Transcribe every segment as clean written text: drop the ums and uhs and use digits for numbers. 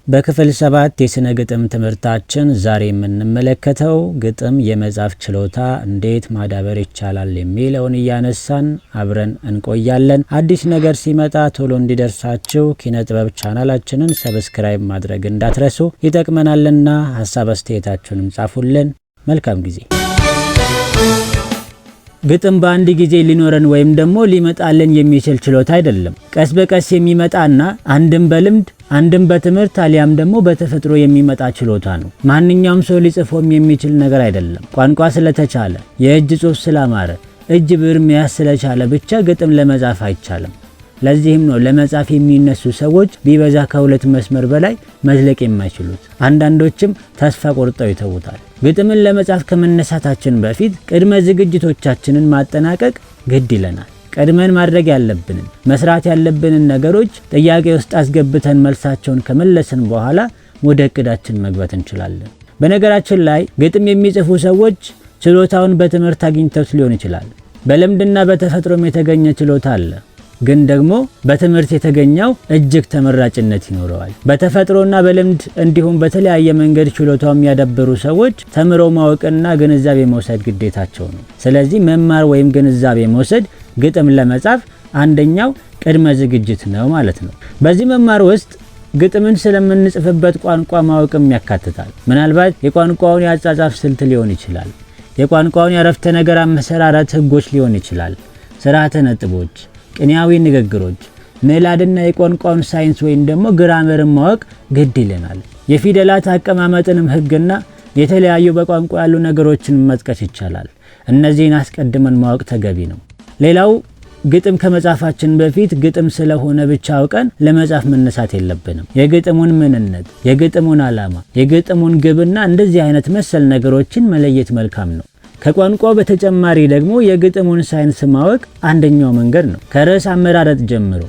በክፍል 7 የስነ ግጥም ትምህርታችን ዛሬ የምንመለከተው ግጥም የመጻፍ ችሎታ እንዴት ማዳበር ይቻላል የሚለውን እያነሳን አብረን እንቆያለን። አዲስ ነገር ሲመጣ ቶሎ እንዲደርሳችሁ ኪነ ጥበብ ቻናላችንን subscribe ማድረግ እንዳትረሱ፣ ይጠቅመናልና ሀሳብ አስተያየታችሁንም ጻፉልን። መልካም ጊዜ። ግጥም በአንድ ጊዜ ሊኖረን ወይም ደግሞ ሊመጣልን የሚችል ችሎታ አይደለም። ቀስ በቀስ የሚመጣና አንድም በልምድ፣ አንድም በትምህርት አሊያም ደግሞ በተፈጥሮ የሚመጣ ችሎታ ነው። ማንኛውም ሰው ሊጽፎም የሚችል ነገር አይደለም። ቋንቋ ስለተቻለ፣ የእጅ ጽሑፍ ስላማረ፣ እጅ ብዕር መያዝ ስለቻለ ብቻ ግጥም ለመጻፍ አይቻልም። ለዚህም ነው ለመጻፍ የሚነሱ ሰዎች ቢበዛ ከሁለት መስመር በላይ መዝለቅ የማይችሉት። አንዳንዶችም ተስፋ ቆርጠው ይተውታል። ግጥምን ለመጻፍ ከመነሳታችን በፊት ቅድመ ዝግጅቶቻችንን ማጠናቀቅ ግድ ይለናል። ቀድመን ማድረግ ያለብንን፣ መስራት ያለብንን ነገሮች ጥያቄ ውስጥ አስገብተን መልሳቸውን ከመለስን በኋላ ወደ እቅዳችን መግባት እንችላለን። በነገራችን ላይ ግጥም የሚጽፉ ሰዎች ችሎታውን በትምህርት አግኝተውት ሊሆን ይችላል። በልምድና በተፈጥሮም የተገኘ ችሎታ አለ። ግን ደግሞ በትምህርት የተገኘው እጅግ ተመራጭነት ይኖረዋል። በተፈጥሮና በልምድ እንዲሁም በተለያየ መንገድ ችሎታው የሚያዳብሩ ሰዎች ተምረው ማወቅና ግንዛቤ መውሰድ ግዴታቸው ነው። ስለዚህ መማር ወይም ግንዛቤ መውሰድ ግጥም ለመጻፍ አንደኛው ቅድመ ዝግጅት ነው ማለት ነው። በዚህ መማር ውስጥ ግጥምን ስለምንጽፍበት ቋንቋ ማወቅም ያካትታል። ምናልባት የቋንቋውን የአጻጻፍ ስልት ሊሆን ይችላል። የቋንቋውን የአረፍተ ነገር አመሰራረት ህጎች ሊሆን ይችላል። ስርዓተ ነጥቦች፣ ቅኔያዊ ንግግሮች፣ ምዕላድና የቋንቋውን ሳይንስ ወይም ደግሞ grammar ን ማወቅ ግድ ይለናል። የፊደላት አቀማመጥንም ህግና የተለያዩ በቋንቋ ያሉ ነገሮችን መጥቀስ ይቻላል። እነዚህን አስቀድመን ማወቅ ተገቢ ነው። ሌላው ግጥም ከመጻፋችን በፊት ግጥም ስለሆነ ብቻ አውቀን ለመጻፍ መነሳት የለብንም። የግጥሙን ምንነት፣ የግጥሙን ዓላማ፣ የግጥሙን ግብና እንደዚህ አይነት መሰል ነገሮችን መለየት መልካም ነው። ከቋንቋው በተጨማሪ ደግሞ የግጥሙን ሳይንስ ማወቅ አንደኛው መንገድ ነው። ከርዕስ አመራረጥ ጀምሮ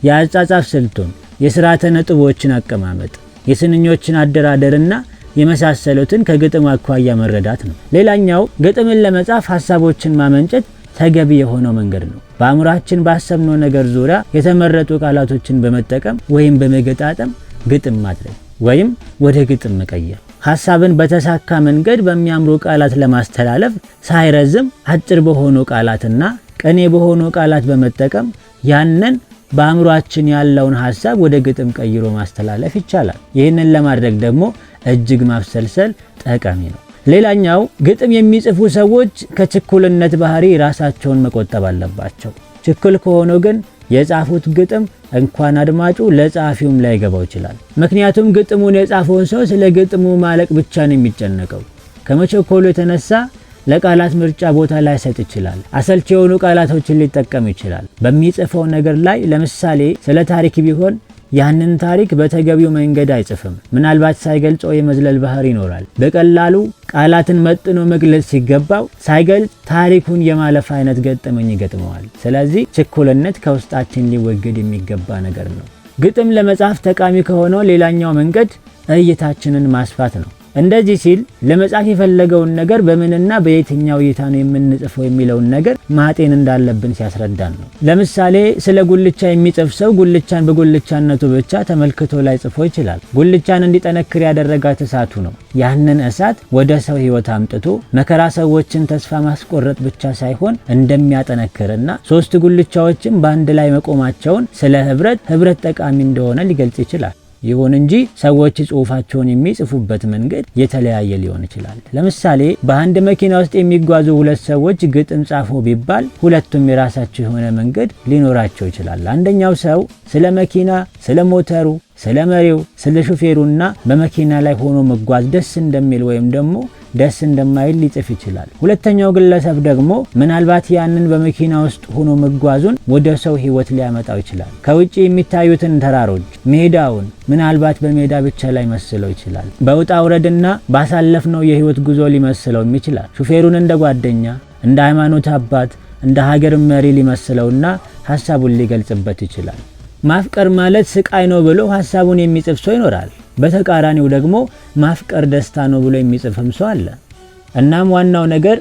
የአጻጻፍ ስልቱን፣ የስርዓተ ነጥቦችን አቀማመጥ፣ የስንኞችን አደራደርና የመሳሰሉትን ከግጥሙ አኳያ መረዳት ነው። ሌላኛው ግጥምን ለመጻፍ ሀሳቦችን ማመንጨት ተገቢ የሆነው መንገድ ነው። በአእምሯችን ባሰብነው ነገር ዙሪያ የተመረጡ ቃላቶችን በመጠቀም ወይም በመገጣጠም ግጥም ማድረግ ወይም ወደ ግጥም መቀየር፣ ሀሳብን በተሳካ መንገድ በሚያምሩ ቃላት ለማስተላለፍ ሳይረዝም አጭር በሆኑ ቃላትና ቅኔ በሆኑ ቃላት በመጠቀም ያንን በአእምሯችን ያለውን ሀሳብ ወደ ግጥም ቀይሮ ማስተላለፍ ይቻላል። ይህንን ለማድረግ ደግሞ እጅግ ማብሰልሰል ጠቃሚ ነው። ሌላኛው ግጥም የሚጽፉ ሰዎች ከችኩልነት ባህሪ ራሳቸውን መቆጠብ አለባቸው። ችኩል ከሆኑ ግን የጻፉት ግጥም እንኳን አድማጩ ለጸሐፊውም ላይገባው ይችላል። ምክንያቱም ግጥሙን የጻፈውን ሰው ስለ ግጥሙ ማለቅ ብቻ ነው የሚጨነቀው። ከመቸኮሉ የተነሳ ለቃላት ምርጫ ቦታ ላይሰጥ ይችላል። አሰልቺ የሆኑ ቃላቶችን ሊጠቀም ይችላል። በሚጽፈው ነገር ላይ ለምሳሌ ስለ ታሪክ ቢሆን ያንን ታሪክ በተገቢው መንገድ አይጽፍም። ምናልባት ሳይገልጸው የመዝለል ባህሪ ይኖራል። በቀላሉ ቃላትን መጥኖ መግለጽ ሲገባው ሳይገልጽ ታሪኩን የማለፍ አይነት ገጠመኝ ይገጥመዋል። ስለዚህ ችኩልነት ከውስጣችን ሊወገድ የሚገባ ነገር ነው። ግጥም ለመጻፍ ጠቃሚ ከሆነው ሌላኛው መንገድ እይታችንን ማስፋት ነው። እንደዚህ ሲል ለመጻፍ የፈለገውን ነገር በምንና በየትኛው እይታ ነው የምንጽፈው የሚለውን ነገር ማጤን እንዳለብን ሲያስረዳን ነው። ለምሳሌ ስለ ጉልቻ የሚጽፍ ሰው ጉልቻን በጉልቻነቱ ብቻ ተመልክቶ ላይ ጽፎ ይችላል። ጉልቻን እንዲጠነክር ያደረጋት እሳቱ ነው። ያንን እሳት ወደ ሰው ሕይወት አምጥቶ መከራ ሰዎችን ተስፋ ማስቆረጥ ብቻ ሳይሆን እንደሚያጠነክርና ሶስት ጉልቻዎችን በአንድ ላይ መቆማቸውን ስለ ህብረት፣ ህብረት ጠቃሚ እንደሆነ ሊገልጽ ይችላል። ይሁን እንጂ ሰዎች ጽሁፋቸውን የሚጽፉበት መንገድ የተለያየ ሊሆን ይችላል። ለምሳሌ በአንድ መኪና ውስጥ የሚጓዙ ሁለት ሰዎች ግጥም ጻፉ ቢባል ሁለቱም የራሳቸው የሆነ መንገድ ሊኖራቸው ይችላል። አንደኛው ሰው ስለ መኪና፣ ስለ ሞተሩ፣ ስለ መሪው፣ ስለ ሹፌሩና በመኪና ላይ ሆኖ መጓዝ ደስ እንደሚል ወይም ደግሞ ደስ እንደማይል ሊጽፍ ይችላል። ሁለተኛው ግለሰብ ደግሞ ምናልባት ያንን በመኪና ውስጥ ሆኖ መጓዙን ወደ ሰው ሕይወት ሊያመጣው ይችላል። ከውጭ የሚታዩትን ተራሮች፣ ሜዳውን ምናልባት በሜዳ ብቻ ላይ መስለው ይችላል። በውጣ ውረድና ባሳለፍነው የሕይወት ጉዞ ሊመስለውም ይችላል። ሹፌሩን እንደ ጓደኛ፣ እንደ ሃይማኖት አባት፣ እንደ ሀገር መሪ ሊመስለውና ሀሳቡን ሊገልጽበት ይችላል። ማፍቀር ማለት ስቃይ ነው ብሎ ሀሳቡን የሚጽፍ ሰው ይኖራል። በተቃራኒው ደግሞ ማፍቀር ደስታ ነው ብሎ የሚጽፍም ሰው አለ። እናም ዋናው ነገር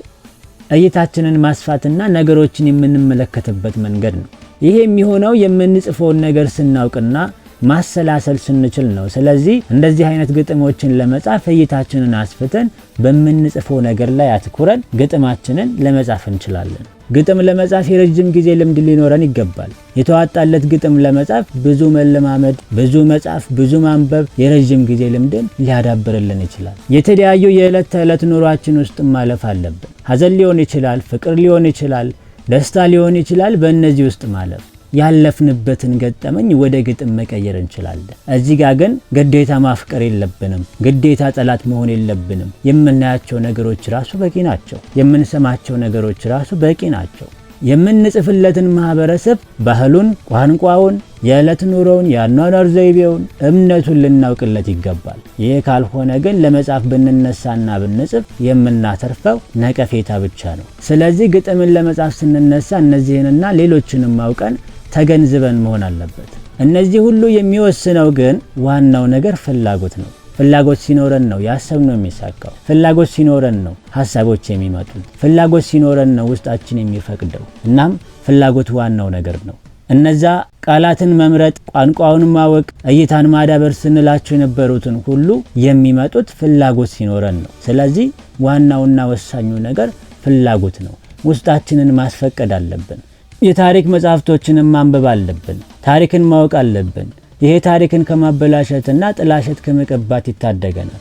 እይታችንን ማስፋትና ነገሮችን የምንመለከትበት መንገድ ነው። ይሄ የሚሆነው የምንጽፈውን ነገር ስናውቅና ማሰላሰል ስንችል ነው። ስለዚህ እንደዚህ አይነት ግጥሞችን ለመጻፍ እይታችንን አስፍተን በምንጽፈው ነገር ላይ አትኩረን ግጥማችንን ለመጻፍ እንችላለን። ግጥም ለመጻፍ የረጅም ጊዜ ልምድ ሊኖረን ይገባል። የተዋጣለት ግጥም ለመጻፍ ብዙ መለማመድ፣ ብዙ መጻፍ፣ ብዙ ማንበብ የረጅም ጊዜ ልምድን ሊያዳብርልን ይችላል። የተለያዩ የዕለት ተዕለት ኑሯችን ውስጥ ማለፍ አለብን። ሀዘን ሊሆን ይችላል፣ ፍቅር ሊሆን ይችላል፣ ደስታ ሊሆን ይችላል። በእነዚህ ውስጥ ማለፍ ያለፍንበትን ገጠመኝ ወደ ግጥም መቀየር እንችላለን። እዚህ ጋር ግን ግዴታ ማፍቀር የለብንም፣ ግዴታ ጠላት መሆን የለብንም። የምናያቸው ነገሮች ራሱ በቂ ናቸው። የምንሰማቸው ነገሮች ራሱ በቂ ናቸው። የምንጽፍለትን ማህበረሰብ ባህሉን፣ ቋንቋውን፣ የዕለት ኑሮውን፣ የአኗኗር ዘይቤውን፣ እምነቱን ልናውቅለት ይገባል። ይህ ካልሆነ ግን ለመጻፍ ብንነሳና ብንጽፍ የምናተርፈው ነቀፌታ ብቻ ነው። ስለዚህ ግጥምን ለመጻፍ ስንነሳ እነዚህንና ሌሎችንም አውቀን ተገንዝበን መሆን አለበት። እነዚህ ሁሉ የሚወስነው ግን ዋናው ነገር ፍላጎት ነው። ፍላጎት ሲኖረን ነው ያሰብነው የሚሳካው። ፍላጎት ሲኖረን ነው ሀሳቦች የሚመጡት። ፍላጎት ሲኖረን ነው ውስጣችን የሚፈቅደው። እናም ፍላጎት ዋናው ነገር ነው። እነዛ ቃላትን መምረጥ፣ ቋንቋውን ማወቅ፣ እይታን ማዳበር ስንላቸው የነበሩትን ሁሉ የሚመጡት ፍላጎት ሲኖረን ነው። ስለዚህ ዋናውና ወሳኙ ነገር ፍላጎት ነው። ውስጣችንን ማስፈቀድ አለብን። የታሪክ መጽሐፍቶችንም ማንበብ አለብን። ታሪክን ማወቅ አለብን። ይሄ ታሪክን ከማበላሸትና ጥላሸት ከመቀባት ይታደገናል።